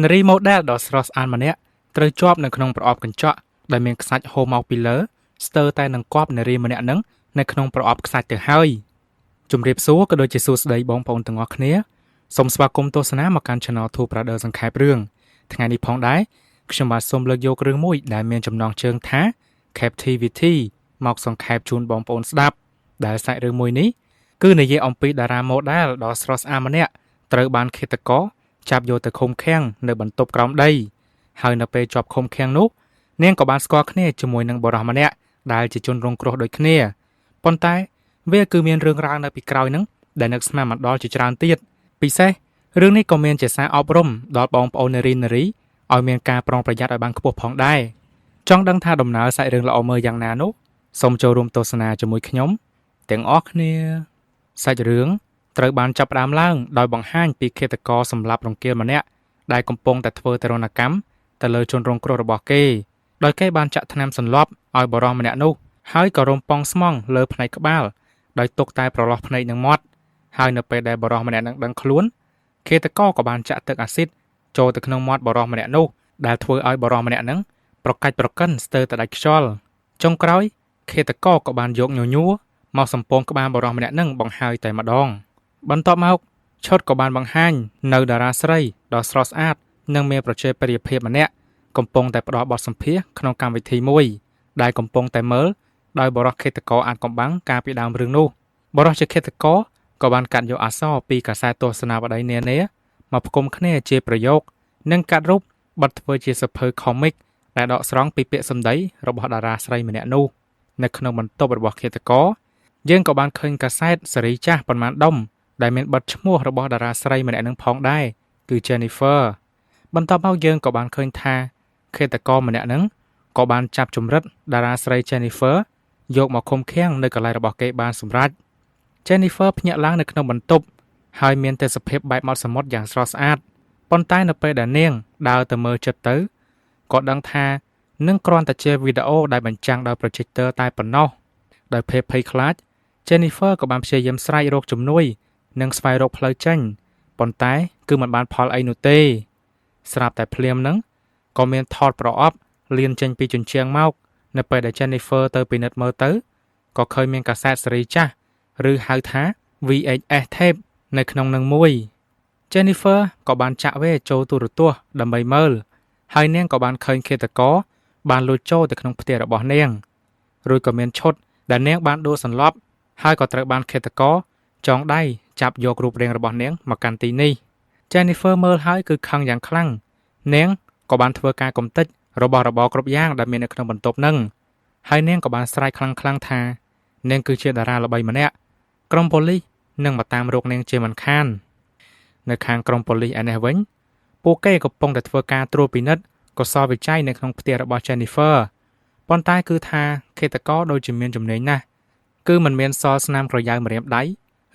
នារីម៉ូដែលដ៏ស្រស់ស្អាតម្នាក់ត្រូវជាប់នៅក្នុងប្រអប់កញ្ចក់ដែលមានខ្សាច់ហូរមកពីលើស្ទើរតែនឹងគប់នារីម្នាក់នឹងនៅក្នុងប្រអប់ខ្សាច់ទៅហើយជំរាបសួរក៏ដូចជាសួស្តីបងប្អូនទាំងអស់គ្នាសូមស្វាគមន៍ទស្សនាមកកាន់ Channel Two Brother សង្ខេបរឿងថ្ងៃនេះផងដែរខ្ញុំបាទសូមលើកយករឿងមួយដែលមានចំណងជើងថា Captivity មកសង្ខេបជូនបងប្អូនស្ដាប់ដែលសាច់រឿងមួយនេះគឺនិយាយអំពីតារាម៉ូដែលដ៏ស្រស់ស្អាតម្នាក់ត្រូវបានឃាតករចាប់យកទៅឃុំឃាំងនៅបន្ទប់ក្រោមដីហើយនៅពេលជាប់ឃុំឃាំងនោះនាងក៏បានស្គាល់គ្នាជាមួយនឹងបុរសម្នាក់ដែលជាជនរងគ្រោះដូចគ្នាប៉ុន្តែវាគឺមានរឿងរ៉ាវនៅពីក្រោយហ្នឹងដែលនឹកស្មានមកដល់ជាច្រើនទៀតពិសេសរឿងនេះក៏មានជាសារអប់រំដល់បងប្អូននារីឲ្យមានការប្រុងប្រយ័ត្នឲ្យបានខ្ពស់ផងដែរចង់ដឹងថាដំណើរសាច់រឿងល្អមើលយ៉ាងណានោះសូមចូលរួមទស្សនាជាមួយខ្ញុំទាំងអស់គ្នាសាច់រឿងត្រូវបានចាប់ផ្ដើមឡើងដោយបង្ហាញពីឃាតករសម្លាប់រង្គាលម្នាក់ដែលកំពុងតែធ្វើទារុណកម្មទៅលើជនរងគ្រោះរបស់គេដោយគេបានចាក់ថ្នាំសន្លប់ឲ្យបុរសម្នាក់នោះហើយក៏រំពងស្មងលើផ្នែកក្បាលដោយទុកតែប្រឡោះភ្នែកនឹងមាត់ហើយនៅពេលដែលបុរសម្នាក់នឹងដឹងខ្លួនឃាតករក៏បានចាក់ទឹកអាស៊ីតចូលទៅក្នុងមាត់បុរសម្នាក់នោះដែលធ្វើឲ្យបុរសម្នាក់នឹងប្រកាច់ប្រកិនស្ទើរតែដាច់ខ្យល់ចុងក្រោយឃាតករក៏បានយកញញួរមកសំពងក្បាលបុរសម្នាក់នឹងបង្ហើយតែម្ដងបន្ទាប់មកឈុតក៏បានបង្ហាញនៅតារាស្រីដ៏ស្រស់ស្អាតនិងមានប្រជាប្រិយភាពម្នាក់កំពុងតែផ្ដល់បទសម្ភាសន៍ក្នុងកម្មវិធីមួយដែលកំពុងតែមើលដោយបុរសឃាតករអាចកំបាំងកាលពីដើមរឿងនោះបុរសជាឃាតករក៏បានកាត់យកអក្សរពីកាសែតទស្សនាវដ្តីនានាមកផ្គុំគ្នាជាប្រយោគនិងកាត់រូបបិទធ្វើជាសភៅខូមិកដែលដកស្រង់ពីពាក្យសម្ដីរបស់តារាស្រីម្នាក់នោះនៅក្នុងបន្ទប់របស់ឃាតករយើងក៏បានឃើញកាសែតសេរីចាស់ប៉ុន្មានដុំដែលមានបិទឈ្មោះរបស់តារាស្រីម្នាក់នឹងផងដែរគឺ Jennifer បន្ទាប់មកយើងក៏បានឃើញថាឃាតករម្នាក់នឹងក៏បានចាប់ជំរិតតារាស្រី Jennifer យកមកឃុំឃាំងនៅកន្លែងរបស់គេបានសម្រេច Jennifer ភ្ញាក់ឡើងនៅក្នុងបន្ទប់ហើយមានទេសភាពបែបមាត់សមុទ្រយ៉ាងស្រស់ស្អាតប៉ុន្តែនៅពេលដែលនាងដើរទៅមើលចិត្តទៅក៏ដឹងថានឹងគ្រាន់តែជាវីដេអូដែលបញ្ចាំងដោយ projector តែប៉ុណ្ណោះដោយភាពភ័យខ្លាច Jennifer ក៏បានព្យាយាមស្រែករកជំនួយនិងស្វែងរកផ្លូវចេញប៉ុន្តែគឺមិនបានផលអីនោះទេស្រាប់តែភ្លាមនឹងក៏មានថតប្រអប់លៀនចេញពីជញ្ជាំងមកនៅពេលដែល Jennifer ទៅពិនិត្យមើលទៅក៏ឃើញមានកាសែតសេរីចាស់ឬហៅថា VHS tape នៅក្នុងនឹងមួយ Jennifer ក៏បានចាក់វាចូលទូរទស្សន៍ដើម្បីមើលហើយនាងក៏បានឃើញឃាតករបានលួចចូលទៅក្នុងផ្ទះរបស់នាងរួចក៏មានឈុតដែលនាងបានដួលសន្លប់ហើយក៏ត្រូវបានឃាតករចងដៃចាប់យករូបរាងរបស់នាងមកកាន់ទីនេះ Jennifer មើលហើយគឺខឹងយ៉ាងខ្លាំងនាងក៏បានធ្វើការកំទេចរបស់របរគ្រប់យ៉ាងដែលមាននៅក្នុងបន្ទប់នឹងហើយនាងក៏បានស្រែកខ្លាំងៗថានាងគឺជាតារាល្បីម្នាក់ក្រុមប៉ូលីសនឹងមកតាមរកនាងជាមិនខាននៅខាងក្រុមប៉ូលីសឯនេះវិញពួកគេកំពុងតែធ្វើការត្រួតពិនិត្យកុសលវិច័យនៅក្នុងផ្ទះរបស់ Jennifer ប៉ុន្តែគឺថាឃាតករដូចជាមានជំនាញណាស់គឺមិនមានសល់ស្នាមក្រយៅម្រាមដៃ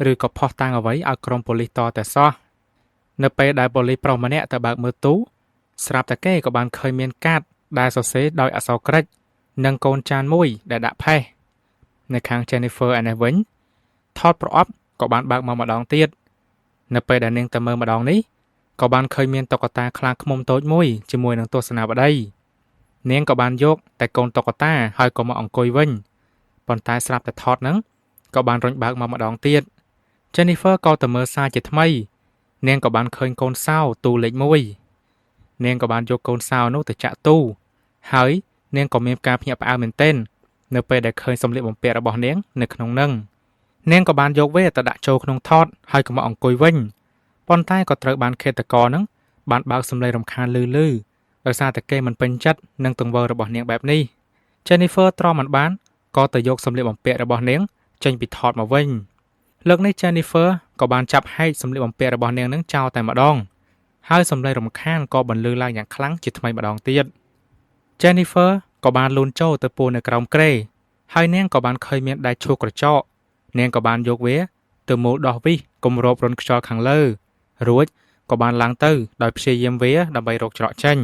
ឬក៏ផុសតាំងអ្វីឲ្យក្រុមប៉ូលីសតតែសោះនៅពេលដែលប៉ូលីសប្រុសម្នាក់ទៅបើកមើលទូស្រាប់តែគេក៏បានឃើញមានកាតដែលសរសេរដោយអក្សរក្រិចនិងកូនចានមួយដែលដាក់ផេះនៅខាង Jennifer ឯនេះវិញថតប្រអប់ក៏បានបើកមកម្ដងទៀតនៅពេលដែលនាងទៅមើលម្ដងនេះក៏បានឃើញមានតុក្កតាខ្លាឃ្មុំតូចមួយជាមួយនឹងទស្សនាវដ្តីនាងក៏បានយកតែកូនតុក្កតាហើយក៏មកអង្គុយវិញប៉ុន្តែស្រាប់តែថតហ្នឹងក៏បានរុញបើកមកម្ដងទៀត Jennifer ក៏ទៅមើលសារជាថ្មីនាងក៏បានឃើញកូនសោទូលេខ1នាងក៏បានយកកូនសោនោះទៅចាក់ទូហើយនាងក៏មានការភ្ញាក់ផ្អើលមែនទែននៅពេលដែលឃើញសម្លៀកបំពាក់របស់នាងនៅក្នុងនឹងនាងក៏បានយកវាទៅដាក់ចូលក្នុងថតហើយក៏មកអង្គុយវិញប៉ុន្តែក៏ត្រូវបានឃាតករនឹងបានបើកសម្លេងរំខានលឺៗដោយសារតែគេមិនពេញចិត្តនឹងទង្វើរបស់នាងបែបនេះ Jennifer ទ្រាំមិនបានក៏ទៅយកសម្លៀកបំពាក់របស់នាងចេញពីថតមកវិញលើកនេះ Jennifer ក៏បានចាប់ហែកសម្លៀកបំពាក់របស់នាងនឹងចោលតែម្ដងហើយសម្លេងរំខានក៏បន្លឺឡើងយ៉ាងខ្លាំងជាថ្មីម្ដងទៀត Jennifer ក៏បានលូនចូលទៅពួននៅក្រោមគ្រែហើយនាងក៏បានឃើញមានដែកឈូសក្រចកនាងក៏បានយកវាទៅមូលដោះវិសគម្របរន្ធខ្យល់ខាងលើរួចក៏បានឡើងទៅដោយព្យាយាមវាដើម្បីរកច្រកចេញ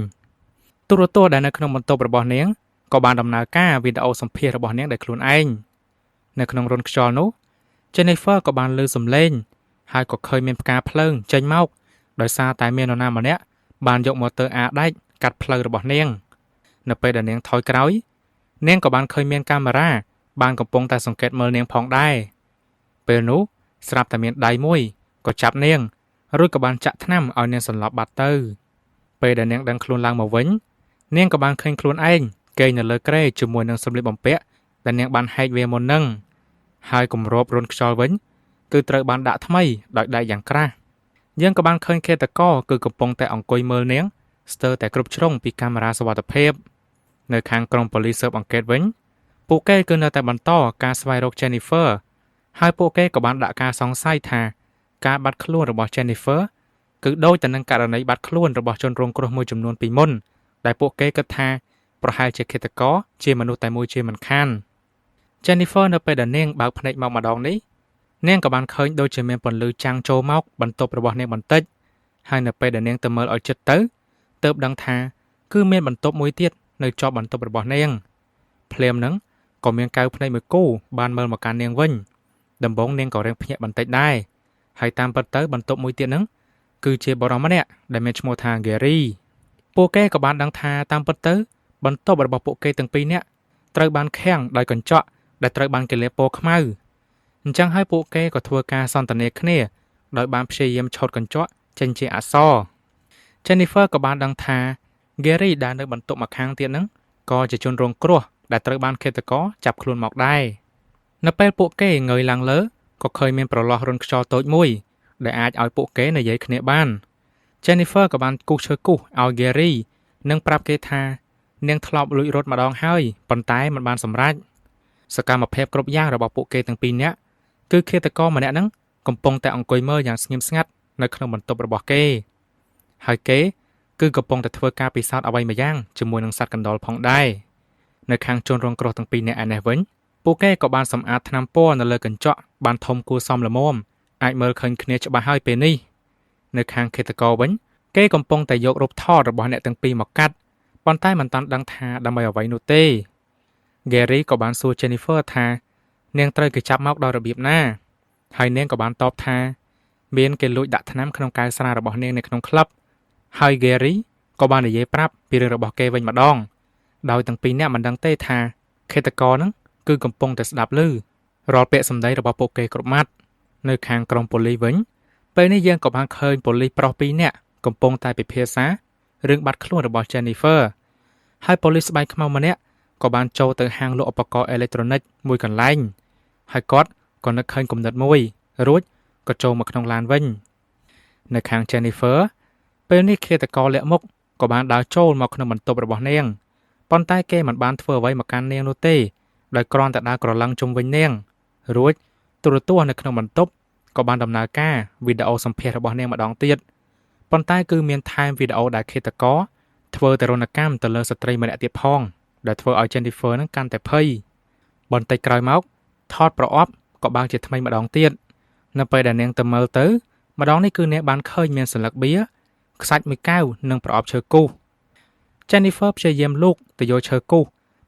ទូរទស្សន៍ដែលនៅក្នុងបន្ទប់របស់នាងក៏បានដំណើរការវីដេអូសម្ភាសរបស់នាងដោយខ្លួនឯងនៅក្នុងរន្ធខ្យល់នោះ Jennifer ក៏បានឮសំឡេងហើយក៏ឃើញមានផ្កាភ្លើងចេញមកដោយសារតែមាននរណាម្នាក់ បានយកម៉ូទ័រអាដែកកាត់ផ្លូវរបស់នាងនៅពេលដែលនាងថយក្រោយនាងក៏បានឃើញមានកាមេរ៉ាបានកំពុងតែសង្កេតមើលនាងផងដែរពេលនោះស្រាប់តែមានដៃមួយក៏ចាប់នាងរួចក៏បានចាក់ថ្នាំឲ្យនាងសន្លប់បាត់ទៅពេលដែលនាងដឹងខ្លួនឡើងមកវិញនាងក៏បានឃើញខ្លួនឯងគេងនៅលើគ្រែជាមួយនឹងសម្លៀកបំពាក់ដែលនាងបានហែកវាមុននឹងហើយគម្របរន្ធខ្យល់វិញគឺត្រូវបានដាក់ថ្មីដោយដែកយ៉ាងក្រាស់យើងក៏បានឃើញឃាតករគឺកំពុងតែអង្គុយមើលនាងស្ទើរតែគ្រប់ជ្រុងពីកាមេរ៉ាសុវត្ថិភាពនៅខាងក្រុមប៉ូលីសស៊ើបអង្កេតវិញពួកគេគឺនៅតែបន្តការស្វែងរក Jennifer ហើយពួកគេក៏បានដាក់ការសង្ស័យថាការបាត់ខ្លួនរបស់ Jennifer គឺដូចទៅនឹងករណីបាត់ខ្លួនរបស់ជនរងគ្រោះមួយចំនួនពីមុនដែលពួកគេគិតថាប្រហែលជាឃាតករជាមនុស្សតែមួយជាមិនខាន Jennifer នៅពេលដែលនាងបើកភ្នែកមកម្ដងនេះនាងក៏បានឃើញដូចជាមានពន្លឺចាំងចូលមកបន្ទប់របស់នាងបន្តិចហើយនៅពេលដែលនាងទៅមើលឲ្យជិតទៅទើបដឹងថាគឺមានបន្ទប់មួយទៀតនៅជាប់បន្ទប់របស់នាងភ្លាមហ្នឹងក៏មានកែវភ្នែកមួយគូបានមើលមកកាន់នាងវិញដំបូងនាងក៏រៀងភ្ញាក់បន្តិចដែរហើយតាមពិតទៅបន្ទប់មួយទៀតហ្នឹងគឺជាបុរសម្នាក់ដែលមានឈ្មោះថា Gary ពួកគេក៏បានដឹងថាតាមពិតទៅបន្ទប់របស់ពួកគេទាំងពីរនាក់ត្រូវបានខាំងដោយកញ្ចក់ដែលត្រូវបានគេលាបពណ៌ខ្មៅអញ្ចឹងហើយពួកគេក៏ធ្វើការសន្ទនាគ្នាដោយបានព្យាយាមឆូតកញ្ចក់ចេញជាអក្សរ Jennifer ក៏បានដឹងថា Gary ដែលនៅបន្ទប់ម្ខាងទៀតហ្នឹងក៏ជាជនរងគ្រោះដែលត្រូវបានឃាតករចាប់ខ្លួនមកដែរនៅពេលពួកគេងើយឡើងលើក៏ឃើញមានប្រឡោះរន្ធខ្យល់តូចមួយដែលអាចឲ្យពួកគេនិយាយគ្នាបាន Jennifer ក៏បានគូសឈើគូសឲ្យ Gary និងប្រាប់គេថានាងធ្លាប់លួចរត់ម្ដងហើយប៉ុន្តែមិនបានសម្រេចសកម្មភាពគ្រប់យ៉ាងរបស់ពួកគេទាំងពីរនាក់គឺឃាតករម្នាក់ហ្នឹងកំពុងតែអង្គុយមើលយ៉ាងស្ងៀមស្ងាត់នៅក្នុងបន្ទប់របស់គេហើយគេគឺកំពុងតែធ្វើការពិសោធន៍អ្វីមួយយ៉ាងជាមួយនឹងសត្វកណ្ដុរផងដែរនៅខាងជនរងគ្រោះទាំងពីរនាក់ឯនេះវិញពួកគេក៏បានសម្អាតថ្នាំពណ៌នៅលើកញ្ចក់បានធំគួរសមល្មមអាចមើលឃើញគ្នាច្បាស់ហើយពេលនេះនៅខាងឃាតករវិញគេកំពុងតែយករូបថតរបស់អ្នកទាំងពីរមកកាត់ប៉ុន្តែមិនទាន់ដឹងថាដើម្បីអ្វីនោះទេ Gary ក៏បានសួរ Jennifer ថានាងត្រូវគេចាប់មកដោយរបៀបណាហើយនាងក៏បានតបថាមានគេលួចដាក់ថ្នាំក្នុងកែវស្រារបស់នាងនៅក្នុងក្លឹបហើយ Gary ក៏បាននិយាយប្រាប់ពីរឿងរបស់គេវិញម្ដងដោយទាំងពីរនាក់មិនដឹងទេថាឃាតករហ្នឹងគឺកំពុងតែស្ដាប់ឮរាល់ពាក្យសម្ដីរបស់ពួកគេគ្រប់ម៉ាត់នៅខាងក្រុមប៉ូលីសវិញពេលនេះយើងក៏បានឃើញប៉ូលីសប្រុសពីរនាក់កំពុងតែពិភាក្សារឿងបាត់ខ្លួនរបស់ Jennifer ហើយប៉ូលីសស្បែកខ្មៅម្នាក់ក៏បានចូលទៅហាងលក់ឧបករណ៍អេឡិចត្រូនិកមួយកន្លែងហើយគាត់ក៏នឹកឃើញគំនិតមួយរួចក៏ចូលមកក្នុងឡានវិញនៅខាង Jennifer ពេលនេះឃាតករលាក់មុខក៏បានដើរចូលមកក្នុងបន្ទប់របស់នាងប៉ុន្តែគេមិនបានធ្វើអ្វីមកកាន់នាងនោះទេដោយគ្រាន់តែដើរក្រឡឹងជុំវិញនាងរួចទូរទស្សន៍នៅក្នុងបន្ទប់ក៏បានដំណើរការវីដេអូសម្ភាសរបស់នាងម្ដងទៀតប៉ុន្តែគឺមានថែមវីដេអូដែលឃាតករធ្វើទារុណកម្មទៅលើស្ត្រីម្នាក់ទៀតផងដែលធ្វើឲ្យ Jennifer នឹងកាន់តែភ័យបន្តិចក្រោយមកថតប្រអប់ក៏បើកជាថ្មីម្ដងទៀតនៅពេលដែលនាងទៅមើលទៅម្ដងនេះគឺនាងបានឃើញមានសន្លឹកបៀខ្សាច់មួយកែវនិងប្រអប់ឈើគូស Jennifer ព្យាយាមលូកទៅយកឈើគូស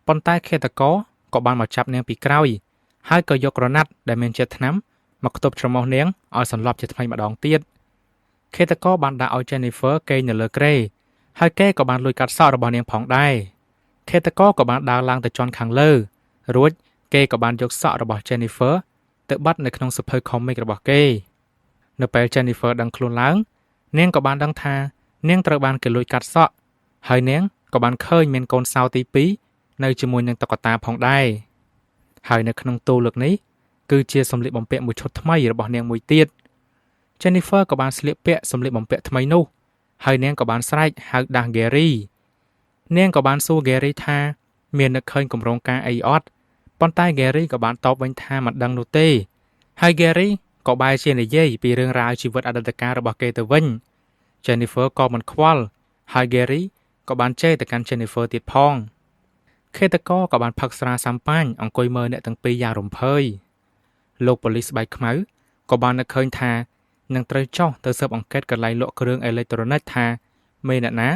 ប៉ុន្តែឃាតករក៏បានមកចាប់នាងពីក្រោយហើយក៏យកក្រណាត់ដែលមានជាតិថ្នាំមកខ្ទប់ច្រមុះនាងឲ្យសន្លប់ជាថ្មីម្ដងទៀតឃាតករបានដាក់ឲ្យ Jennifer គេងនៅលើគ្រែហើយគេក៏បានលួចកាត់សក់របស់នាងផងដែរឃាតករក៏បានដើរឡើងទៅជាន់ខាងលើរួចគេក៏បានយកសក់របស់ Jennifer ទៅបាត់នៅក្នុងសៀវភៅ comic របស់គេនៅពេល Jennifer ដឹងខ្លួនឡើងនាងក៏បានដឹងថានាងត្រូវបានគេលួចកាត់សក់ហើយនាងក៏បានឃើញមានកូនសោទី2នៅជាមួយនឹងតុក្កតាផងដែរហើយនៅក្នុងទូលើកនេះគឺជាសម្លៀកបំពាក់មួយឈុតថ្មីរបស់នាងមួយទៀត Jennifer ក៏បានស្លៀកពាក់សម្លៀកបំពាក់ថ្មីនោះហើយនាងក៏បានស្រែកហៅដាស់ Gary នាងក៏បានសួរ Gary ថាមាននឹកឃើញគម្រោងការអីអត់ប៉ុន្តែ Gary ក៏បានតបវិញថាមិនដឹងនោះទេហើយ Gary ក៏បែរជានិយាយពីរឿងរ៉ាវជីវិតអតីតកាលរបស់គេទៅវិញ Jennifer ក៏មិនខ្វល់ហើយ Gary ក៏បានជេរទៅកាន់ Jennifer ទៀតផងឃាតករក៏បានផឹកស្រាសាំប៉ាញអង្គុយមើលអ្នកទាំងពីរយ៉ាងរំភើយលោកប៉ូលីសស្បែកខ្មៅក៏បាននឹកឃើញថានឹងត្រូវចុះទៅស៊ើបអង្កេតកន្លែងលក់គ្រឿងអេឡិចត្រូនិកថាមានអ្នកណា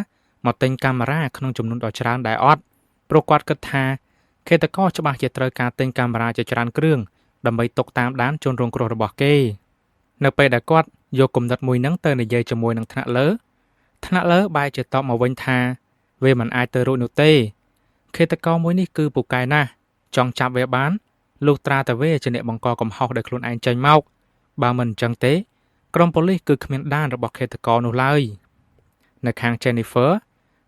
មកទិញកាមេរ៉ាក្នុងចំនួនដ៏ច្រើនដែរអត់ព្រោះគាត់គិតថាឃាតករច្បាស់ជាត្រូវការទិញកាមេរ៉ាជាច្រើនគ្រឿងដើម្បីទុកតាមដានជនរងគ្រោះរបស់គេនៅពេលដែលគាត់យកគំនិតមួយហ្នឹងទៅនិយាយជាមួយនឹងថ្នាក់លើ ថ្នាក់លើបែរជាតបមកវិញថាវាមិនអាចទៅរួចនោះទេឃាតករមួយនេះគឺពូកែណាស់ចង់ចាប់វាបានលុះត្រាតែវាជាអ្នកបង្កកំហុសដោយខ្លួនឯងចេញមកបើមិនអញ្ចឹងទេក្រុមប៉ូលីសគឺគ្មានដានរបស់ឃាតករនោះឡើយនៅខាង Jennifer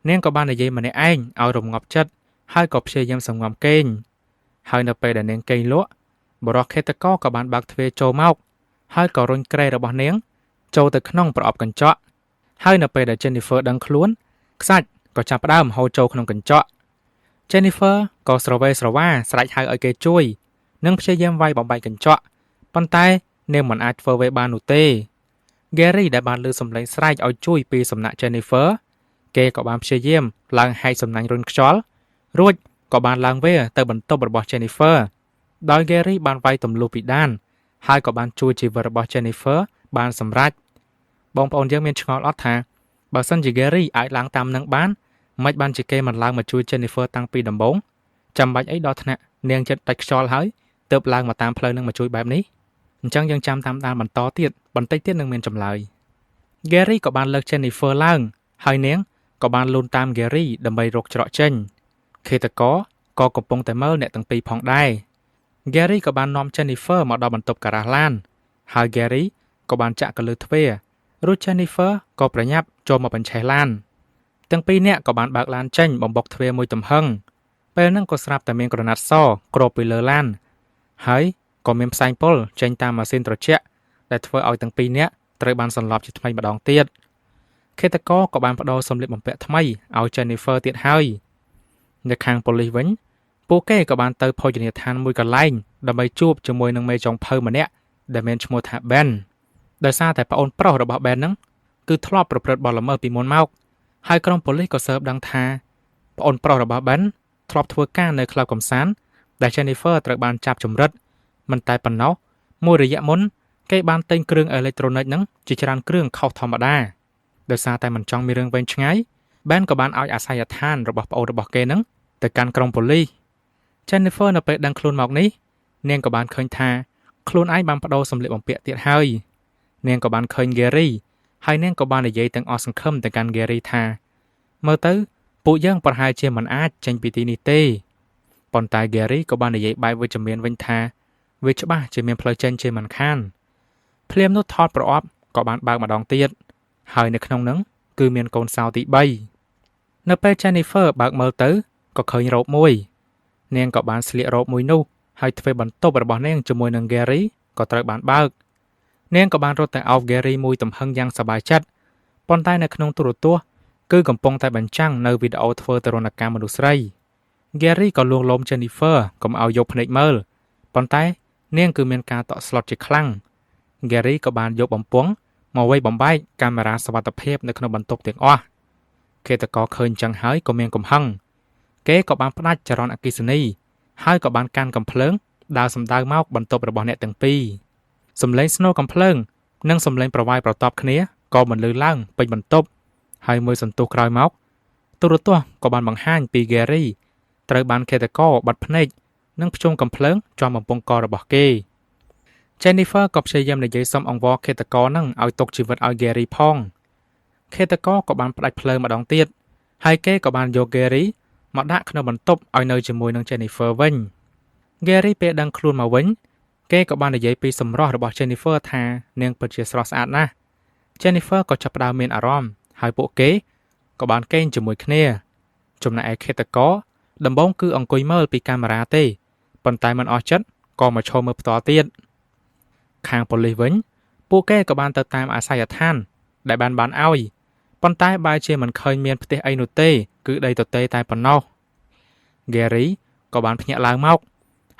នាងក៏បាននិយាយម្នាក់ឯងឲ្យរងាប់ចិត្តហើយក៏ព្យាយាមសម្ងំកេងហើយនៅពេលដែលនាងកេងលក់បុរសឃាតករក៏បានបើកទ្វារចូលមកហើយក៏រុញគ្រែរបស់នាងចូលទៅក្នុងប្រអប់កញ្ចក់ហើយនៅពេលដែល Jennifer ដឹងខ្លួនខ្សាច់ក៏ចាប់ផ្ដើមហូរចូលក្នុងកញ្ចក់ Jennifer ក៏ស្រវេស្រវាស្រែកហៅឲ្យគេជួយនិងព្យាយាមវាយបំបែកកញ្ចក់ប៉ុន្តែនាងមិនអាចធ្វើអ្វីបាននោះទេ Gary ដែលបានលើសំឡេងស្រែកឲ្យជួយពីសំណាក់ Jennifer គេក៏បានព្យាយាមឡើងហែកសំណាញ់រុនខ្យល់រួចក៏បានឡើងវាទៅបន្ទប់របស់ Jennifer ដោយ Gary បានវាយទម្លុះពីដានហើយក៏បានជួយជីវិតរបស់ Jennifer បានសម្រេចបងប្អូនយើងមានឆ្ងល់អត់ថាបើសិនជា Gary អាចឡើងតាមនឹងបានមិនបានជាគេមិនឡើងមកជួយ Jennifer តាំងពីដំបូងចាំបាច់អីដល់ថ្នាក់នាងចិត្តដាច់ខ្យល់ហើយទើបឡើងមកតាមផ្លូវនឹងមកជួយបែបនេះអញ្ចឹងយើងចាំតាមដានបន្តទៀតបន្តិចទៀតនឹងមានចម្លើយ Gary ក៏បានលើក Jennifer ឡើងហើយនាងក៏បានលូនតាម Gary ដើម្បីរកច្រកចេញឃាតករក៏កំពុងតែមើលអ្នកទាំងពីរផងដែរ Gary ក៏បាននាំ Jennifer មកដល់បន្ទប់ការ៉ាស់ឡានហើយ Gary ក៏បានចាក់កលឺទ្វាររួច Jennifer ក៏ប្រញាប់ចូលមកបញ្ឆេះឡានទាំងពីរនាក់ក៏បានបើកឡានចេញបំបុកទ្វារមួយទំហឹងពេលហ្នឹងក៏ស្រាប់តែមានក្រណាត់សគ្របពីលើឡានហើយក៏មានផ្សែងពុលចេញតាមម៉ាស៊ីនត្រជាក់ដែលធ្វើឲ្យទាំងពីរនាក់ត្រូវបានសន្លប់ជាថ្មីម្ដងទៀតឃាតករក៏បានបដូរសម្លៀកបំពាក់ថ្មីឲ្យ Jennifer ទៀតហើយនៅខាងប៉ូលីសវិញពួកគេក៏បានទៅភោជនីយដ្ឋានមួយកន្លែងដើម្បីជួបជាមួយនឹងមេចុងភៅម្នាក់ដែលមានឈ្មោះថា Ben ដោយសារតែប្អូនប្រុសរបស់ Ben ហ្នឹងគឺធ្លាប់ប្រព្រឹត្តបទល្មើសពីមុនមកហើយក្រុមប៉ូលីសក៏ស៊ើបដឹងថាប្អូនប្រុសរបស់ Ben ធ្លាប់ធ្វើការនៅក្លឹបកម្សាន្តដែល Jennifer ត្រូវបានចាប់ជំរិតមិនតែប៉ុណ្ណោះមួយរយៈមុនគេបានទិញគ្រឿងអេឡិចត្រូនិកហ្នឹងជាច្រើនគ្រឿងខុសធម្មតាដោយសារតែមិនចង់មានរឿងវែងឆ្ងាយ Ben ក៏បានឲ្យអាសយដ្ឋានរបស់ប្អូនរបស់គេហ្នឹងទៅកាន់ក្រុមប៉ូលីស Jennifer នៅពេលដឹងខ្លួនមកនេះនាងក៏បានឃើញថាខ្លួនឯងបានបដូរសម្លៀកបំពាក់ទៀតហើយនាងក៏បានឃើញ Gary ហើយនាងក៏បាននិយាយទាំងអស់សង្ឃឹមទៅកាន់ Gary ថាមើលទៅពួកយើងប្រហែលជាមិនអាចចេញពីទីនេះទេប៉ុន្តែ Gary ក៏បាននិយាយបែបវិជ្ជមានវិញថាវាច្បាស់ជាមានផ្លូវចេញជាមិនខានភ្លាមនោះថតប្រអប់ក៏បានបើកម្ដងទៀតហើយនៅក្នុងនោះគឺមានកូនសោទី3នៅពេល Jennifer បើកមើលទៅក៏ឃើញរ៉ូបមួយនាងក៏បានស្លៀករ៉ូបមួយនោះហើយទ្វេបន្ទប់របស់នាងជាមួយនឹង Gary ក៏ត្រូវបានបើកនាងក៏បានរត់ទៅអោប Gary មួយទំហឹងយ៉ាងសប្បាយចិត្តប៉ុន្តែនៅក្នុងទូរទស្សន៍គឺកំពុងតែបញ្ចាំងនៅវីដេអូធ្វើទរណកម្មមនុស្សស្រី Gary ក៏លួងលោម Jennifer កុំឲ្យយកភ្នែកមើលប៉ុន្តែនាងគឺមានការតក់ស្លុតជាខ្លាំង Gary ក៏បានយកបំពង់មកវាយបំបែកកាមេរ៉ាសុវត្ថិភាពនៅក្នុងបន្ទប់ទាំងអស់ឃាតករឃើញចឹងហើយក៏មានកំហឹងគេក៏បានផ្ដាច់ចរន្តអគ្គិសនីហើយក៏បានកាន់កំភ្លើងដើរសម្ដៅមកបន្ទប់របស់អ្នកទាំងពីរសំឡេងស្នូកំភ្លើងនិងសំឡេងប្រវាយប្រតបគ្នាក៏បន្លឺឡើងពេញបន្ទប់ហើយមួយសន្ទុះក្រោយមកទូរទស្សន៍ក៏បានបង្ហាញពី Gary ត្រូវបានឃាតករបាត់ភ្នែកនិងភ្ជុំកំភ្លើងជាប់បំពង់ករបស់គេ Jennifer ក៏ព្យាយាមនិយាយសុំអង្វរឃាតករនឹងឲ្យទុកជីវិតឲ្យ Gary ផងឃាតករក៏បានផ្ដាច់ភ្លើងម្ដងទៀតហើយគេក៏បានយក Gary មកដាក់ក្នុងបន្ទប់ឲ្យនៅជាមួយនឹង Jennifer វិញ Gary ពេលដឹងខ្លួនមកវិញគេក៏បាននិយាយពីសម្រស់របស់ Jennifer ថានាងពិតជាស្រស់ស្អាតណាស់ Jennifer ក៏ចាប់ផ្ដើមមានអារម្មណ៍ហើយពួកគេក៏បានកេងជាមួយគ្នាចំណែកឯឃាតករដំបូងគឺអង្គុយមើលពីកាមេរ៉ាទេប៉ុន្តែមិនអស់ចិត្តក៏មកឈរមើលផ្ទាល់ទៀតខាងប៉ូលីសវិញពួកគេក៏បានទៅតាមអាសយដ្ឋានដែលបានឲ្យប៉ុន្តែបែរជាមិនឃើញមានផ្ទះអីនោះទេគឺដីទទេតែប៉ុណ្ណោះ Gary ក៏បានភ្ញាក់ឡើងមក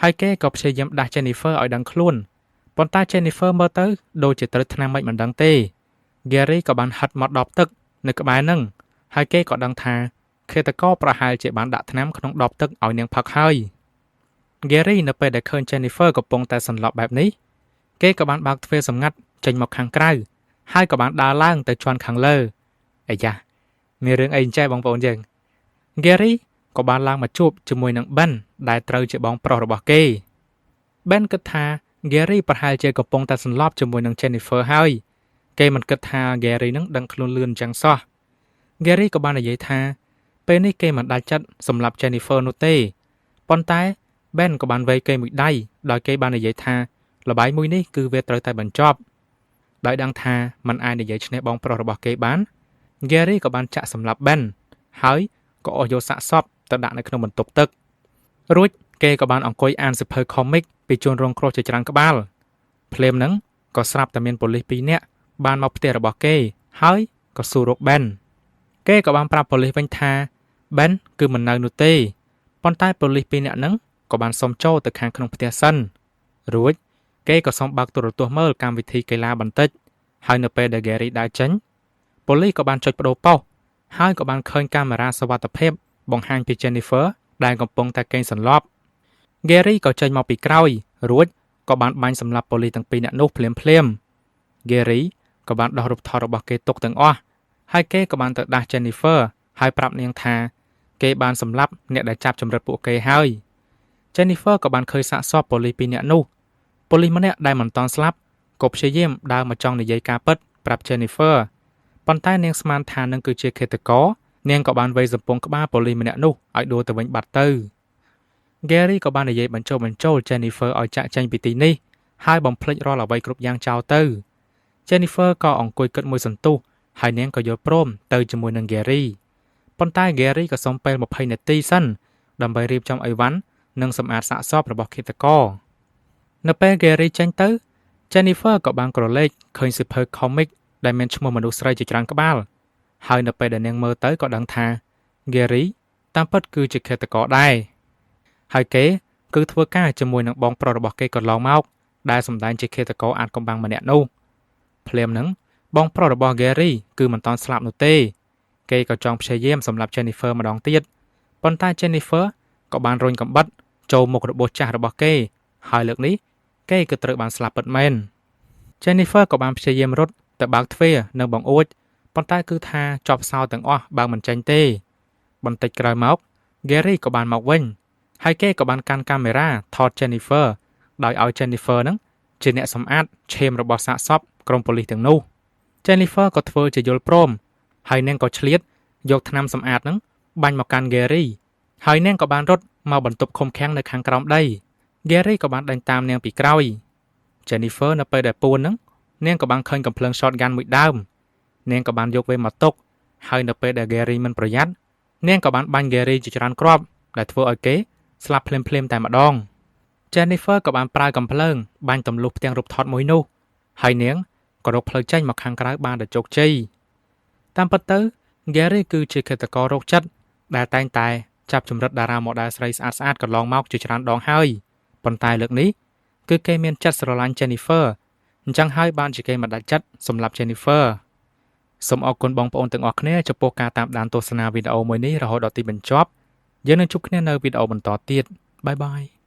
ហើយគេក៏ព្យាយាមដាស់ Jennifer ឲ្យដឹងខ្លួនប៉ុន្តែ Jennifer មើលទៅដូចជាត្រូវថ្នាំមិនដឹងទេ Gary ក៏បានហិតមកដបទឹកនៅក្បែរហ្នឹងហើយគេក៏ដឹងថាឃាតករប្រហែលជាបានដាក់ថ្នាំក្នុងដបទឹកឲ្យនាងផឹកហើយ Gary នៅពេលដែលឃើញ Jennifer កំពុងតែសន្លប់បែបនេះគេក៏បានបើកទ្វារសម្ងាត់ចេញមកខាងក្រៅហើយក៏បានដើរឡើងទៅជាន់ខាងលើអាយ៉ាមានរឿងអីអញ្ចេះបងប្អូនយើង Gary ក៏បានឡើងមកជួបជាមួយនឹង Ben ដែលត្រូវជាបងប្រុសរបស់គេ Ben គិតថា Gary ប្រហែលជាកំពុងតែសន្លប់ជាមួយនឹង Jennifer ហើយគេមិនគិតថា Gary នឹងដឹងខ្លួនលឿនអញ្ចឹងសោះ Gary ក៏បាននិយាយថាពេលនេះគេមិនដាច់ចិត្តសម្រាប់ Jennifer នោះទេប៉ុន្តែ Ben ក៏បានវៃគេមួយដៃដោយគេបាននិយាយថាល្បែងមួយនេះគឺវាត្រូវតែបញ្ចប់ដោយដឹងថាมันអាចនិយាយឈ្នះបងប្រុសរបស់គេបាន Gary ក៏បានចាក់សម្លាប់ Ben ហើយក៏អស់យកសាកសពទៅដាក់នៅក្នុងបន្ទប់ទឹករួចគេក៏បានអង្គុយអានសៀវភៅ comic ពីជនរងគ្រោះជាច្រើនក្បាលភ្លាមហ្នឹងក៏ស្រាប់តែមានប៉ូលីស2នាក់បានមកផ្ទះរបស់គេហើយក៏សួររក Ben គេក៏បានប្រាប់ប៉ូលីសវិញថា Ben គឺមិននៅនោះទេប៉ុន្តែប៉ូលីស2នាក់ហ្នឹងក៏បានសុំចូលទៅខាងក្នុងផ្ទះសិនរួចគេក៏សុំបើកទូរទស្សន៍មើលកម្មវិធីកីឡាបន្តិចហើយនៅពេលដែល Gary ដើរចេញប៉ូលីសក៏បានចុចប្ដូរប៉ុស្តិ៍ហើយក៏បានឃើញកាមេរ៉ាសុវត្ថិភាពបង្ហាញពី Jennifer ដែលកំពុងតែគេងសន្លប់ Gary ក៏ចេញមកពីក្រោយរួចក៏បានបាញ់សម្លាប់ប៉ូលីសទាំងពីរនាក់នោះភ្លាមៗ Gary ក៏បានដោះរូបថតរបស់គេទុកទាំងអស់ហើយគេក៏បានទៅដាស់ Jennifer ហើយប្រាប់នាងថាគេបានសម្លាប់អ្នកដែលចាប់ជំរិតពួកគេហើយ Jennifer ក៏បានឃើញសាកសពប៉ូលីសពីរនាក់នោះប៉ូលីសម្នាក់ដែលមិនទាន់ស្លាប់ក៏ព្យាយាមដើរមកចង់និយាយការពិតប្រាប់ Jennifer ប៉ុន្តែនាងស្មានថានឹងគឺជាឃាតករនាងក៏បានវៃសំពងក្បាលប៉ូលីសម្នាក់នោះឲ្យដួលទៅវិញបាត់ទៅ Gary ក៏បាននិយាយបញ្ចុះបញ្ចូល Jennifer ឲ្យចាក់ចេញពីទីនេះហើយបំភ្លេចរាល់អ្វីគ្រប់យ៉ាងចោលទៅ Jennifer ក៏អង្គុយគិតមួយសន្ទុះហើយនាងក៏យល់ព្រមទៅជាមួយនឹង Gary ប៉ុន្តែ Gary ក៏សុំពេល20នាទីសិនដើម្បីរៀបចំអីវ៉ាន់និងសម្អាតសាកសពរបស់ឃាតករនៅពេល Gary ចេញទៅ Jennifer ក៏បានក្រឡេកឃើញសៀវភៅ comic ដែលមានឈ្មោះមនុស្សស្រីជាច្រើនក្បាលហើយនៅពេលដែលនាងមើលទៅក៏ដឹងថា Gary តាមពិតគឺជាឃាតករដែរហើយគេគឺធ្វើការជាមួយនឹងបងប្រុសរបស់គេកន្លងមកដែលសម្ដែងជាឃាតករអាចកំបាំងម្នាក់នោះភ្លាមហ្នឹងបងប្រុសរបស់ Gary គឺមិនទាន់ស្លាប់នោះទេគេក៏ចង់ព្យាយាមសម្លាប់ Jennifer ម្ដងទៀតប៉ុន្តែ Jennifer ក៏បានរុញកំបិតចូលមុខរបួសចាស់របស់គេហើយលើកនេះគេក៏ត្រូវបានស្លាប់ពិតមែន Jennifer ក៏បានព្យាយាមរត់ទៅបើកទ្វារនិងបង្អួចប៉ុន្តែគឺថាជាប់សោទាំងអស់បើកមិនចេញទេបន្តិចក្រោយមក Gary ក៏បានមកវិញហើយគេក៏បានកាន់កាមេរ៉ាថត Jennifer ដោយឲ្យ Jennifer នឹងជាអ្នកសម្អាតឈាមរបស់សាកសពក្រុមប៉ូលីសទាំងនោះ Jennifer ក៏ធ្វើជាយល់ព្រមហើយនាងក៏ឆ្លៀតយកថ្នាំសម្អាតនឹងបាញ់មកកាន់ Gary ហើយនាងក៏បានរត់មកបន្ទប់ឃុំឃាំងនៅខាងក្រោមដី Gary ក៏បានដេញតាមនាងពីក្រោយ Jennifer នៅពេលដែលពួននឹងនាងក៏បានឃើញកំភ្លើង shotgun មួយដើមនាងក៏បានយកវាមកទុកហើយនៅពេលដែល Gary មិនប្រយ័ត្ននាងក៏បានបាញ់ Gary ជាច្រើនគ្រាប់ដែលធ្វើឲ្យគេស្លាប់ភ្លាមៗតែម្ដង Jennifer ក៏បានប្រើកំភ្លើងបាញ់ទម្លុះផ្ទាំងរូបថតមួយនោះហើយនាងក៏រកផ្លូវចេញមកខាងក្រៅបានដោយជោគជ័យតាមពិតទៅ Gary គឺជាឃាតកររោគចិត្តដែលតែងតែចាប់ជំរិតតារាម៉ូដែលស្រីស្អាតៗកន្លងមកជាច្រើនដងហើយប៉ុន្តែលើកនេះគឺគេមានចិត្តស្រឡាញ់ Jennifer អញ្ចឹងហើយបានជាគេមិនដាច់ចិត្តសម្រាប់ Jennifer សូមអរគុណបងប្អូនទាំងអស់គ្នាចំពោះការតាមដានទស្សនាវីដេអូមួយនេះរហូតដល់ទីបញ្ចប់យើងនឹងជួបគ្នានៅវីដេអូបន្តទៀតបាយបាយ។